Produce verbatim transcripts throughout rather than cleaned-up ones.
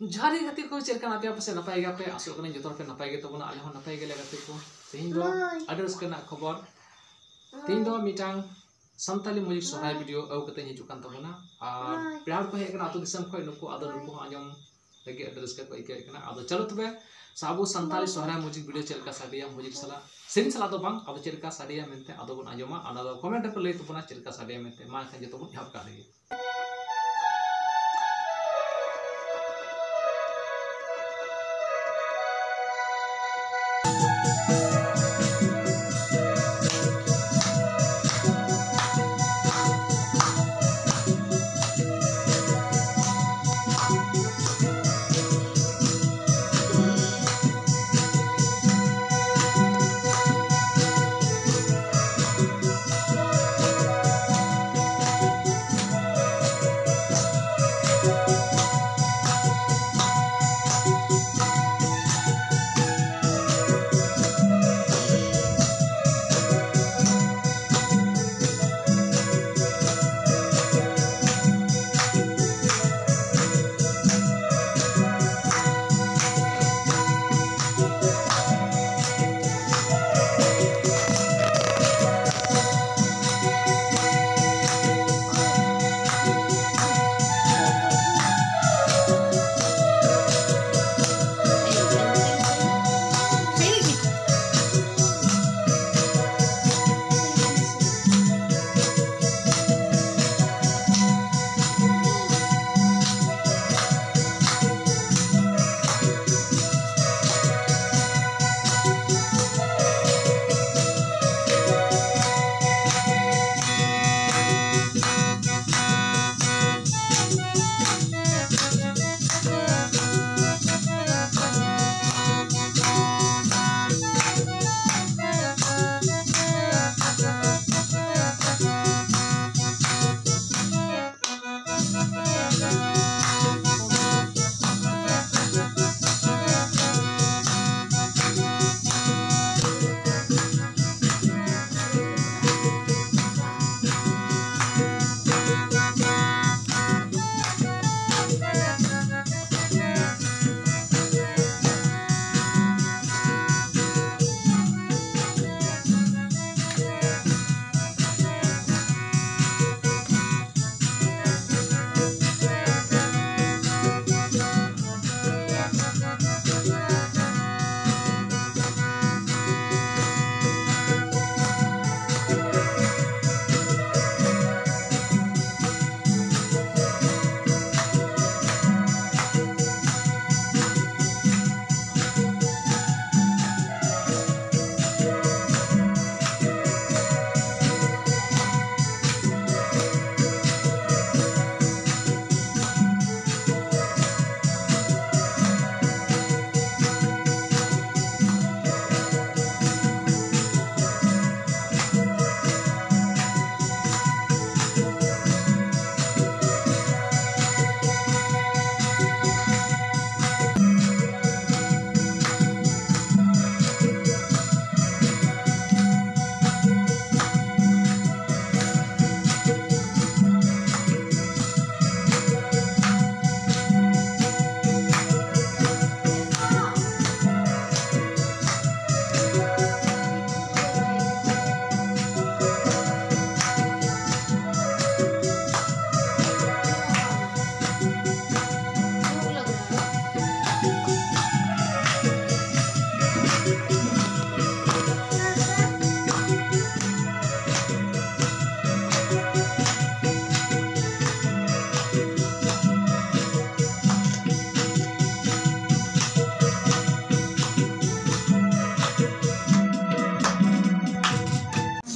ᱡᱚᱦᱟᱨ ᱜᱮ ᱜᱟᱛᱮ ᱠᱚ, ᱪᱮᱫ ᱞᱮᱠᱟ ᱢᱮᱱᱟᱜ ᱯᱮᱭᱟ? ᱯᱟᱥᱮᱡ ᱱᱟᱯᱟᱭ ᱜᱮᱭᱟ ᱯᱮ, ᱟᱥᱚᱜ ᱠᱟᱹᱱᱟᱹᱧ ᱡᱚᱛᱚ ᱦᱚᱲ ᱯᱮ ᱱᱟᱯᱟᱭ ᱜᱮ ᱛᱟᱵᱚᱱᱟ᱾ ᱟᱞᱮ ᱦᱚᱸ ᱱᱟᱯᱟᱭ ᱜᱮᱞᱮ ᱜᱟᱛᱮ ᱠᱚ᱾ ᱛᱮᱦᱮᱧ ᱫᱚ ᱟᱹᱰᱤ ᱨᱟᱹᱥᱠᱟᱹ ᱨᱮᱱᱟᱜ ᱠᱷᱚᱵᱚᱨ, ᱛᱮᱦᱮᱧ ᱫᱚ ᱢᱤᱫᱴᱟᱝ ᱥᱟᱱᱛᱟᱞᱤ ᱢᱩᱡᱤᱠ ᱥᱚᱦᱨᱟᱭ ᱵᱷᱤᱰᱤᱭᱳ ᱟᱹᱜᱩ ᱠᱟᱛᱮ ᱦᱤᱡᱩᱜ ᱠᱟᱱ ᱛᱟᱵᱚᱱᱟ᱾ ᱟᱨ ᱯᱮᱲᱟ ᱦᱚᱲ ᱠᱚ ᱦᱮᱡ ᱟᱠᱟᱱᱟ ᱟᱹᱛᱩ ᱫᱤᱥᱚᱢ ᱠᱷᱚᱱ, ᱱᱩᱠᱩ ᱟᱫᱚ ᱱᱩᱠᱩ ᱦᱚᱸ ᱟᱸᱡᱚᱢ ᱞᱟᱹᱜᱤᱫ ᱟᱹᱰᱤ ᱨᱟᱹᱥᱠᱟᱹ ᱠᱚ ᱟᱹᱭᱠᱟᱹᱣᱮᱫ ᱠᱟᱱᱟ᱾ ᱟᱫᱚ ᱪᱚᱞᱚ ᱛᱚᱵᱮ, ᱥᱮ ᱟᱵᱚ ᱥᱟᱱᱛᱟᱞᱤ ᱥᱚᱦᱨᱟᱭ ᱢᱩᱡᱤᱠ ᱵᱷᱤᱰᱤᱭᱳ ᱪᱮᱫ ᱞᱮᱠᱟ ᱥᱟᱰᱮᱭᱟ ᱢᱩᱡᱤᱠ ᱥᱟᱞᱟᱜ, ᱥᱮᱨᱮᱧ ᱥᱟᱞᱟᱜ ᱫᱚ ᱵᱟᱝ, ᱟᱫᱚ ᱪᱮᱫ ᱞᱮᱠᱟ ᱥᱟᱰᱮᱭᱟ ᱢᱮᱱᱛᱮ ᱟᱫᱚ ᱵᱚᱱ ᱟᱸᱡᱚᱢᱟ, ᱚᱱᱟ ᱫᱚ ᱠᱚᱢᱮᱱᱴ ᱨᱮᱯᱮ ᱞᱟᱹᱭ ᱛᱟᱵᱚᱱᱟ ᱪᱮᱫ ᱞᱮᱠᱟ ᱥᱟᱰᱮᱭᱟ ᱢᱮᱱᱛᱮ᱾ ᱢᱟ ᱮᱱᱠᱷᱟᱱ ᱡᱚᱛᱚ ᱵᱚᱱ ᱮᱦᱚᱵ ᱠᱟᱜ ᱞᱮᱜᱮ᱾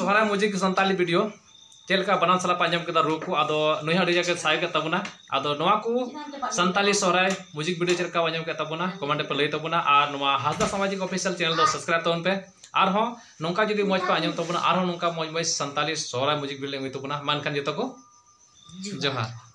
ᱥᱚᱦᱨᱟᱭ ᱢᱩᱡᱤᱠ ᱥᱟᱱᱛᱟᱞᱤ ᱵᱷᱤᱰᱤᱭᱳ ᱪᱮᱫ ᱞᱮᱠᱟ ᱵᱟᱱᱟᱢ ᱥᱟᱞᱟᱜ ᱯᱮ ᱟᱸᱡᱚᱢ ᱠᱮᱫᱟ, ᱨᱩ ᱠᱚ, ᱟᱫᱚ ᱱᱩᱭ ᱦᱚᱸ ᱟᱹᱰᱤ ᱡᱟᱭᱜᱟ ᱥᱟᱭ ᱠᱮᱫ ᱛᱟᱵᱚᱱᱟ᱾ ᱟᱫᱚ ᱱᱚᱣᱟ ᱠᱚ ᱥᱟᱱᱛᱟᱞᱤ ᱥᱚᱦᱨᱟᱭ ᱢᱩᱡᱤᱠ ᱵᱷᱤᱰᱤᱭᱳ ᱪᱮᱫ ᱞᱮᱠᱟ ᱟᱸᱡᱚᱢ ᱠᱮᱫ ᱛᱟᱵᱚᱱᱟ, ᱠᱚᱢᱮᱱᱴ ᱨᱮ ᱯᱮ ᱞᱟᱹᱭ ᱛᱟᱵᱚᱱᱟ, ᱟᱨ ᱱᱚᱣᱟ ᱦᱟᱸᱥᱫᱟ ᱥᱟᱢᱟᱡᱤᱠ ᱚᱯᱷᱤᱥᱤᱭᱟᱞ ᱪᱮᱱᱮᱞ ᱫᱚ ᱥᱟᱵᱥᱠᱨᱟᱭᱤᱵ ᱛᱟᱵᱚᱱ ᱯᱮ᱾ ᱟᱨᱦᱚᱸ ᱱᱚᱝᱠᱟ ᱡᱩᱫᱤ ᱢᱚᱡᱽ ᱯᱮ ᱟᱸᱡᱚᱢ ᱛᱟᱵᱚᱱᱟ, ᱟᱨᱦᱚᱸ ᱱᱚᱝᱠᱟ ᱢᱚᱡᱽ ᱢᱚᱡᱽ ᱥᱟᱱᱛᱟᱞᱤ ᱥᱚᱦᱨᱟᱭ ᱢᱩᱡᱤᱠ ᱵᱷᱤᱰᱤᱭᱳ ᱞᱮ ᱟᱹᱜᱩᱭ ᱛᱟᱵᱚᱱᱟ᱾ ᱢᱟ ᱮᱱᱠᱷᱟᱱ ᱡᱚᱛᱚ ᱠᱚ ᱡᱚᱦᱟᱨ᱾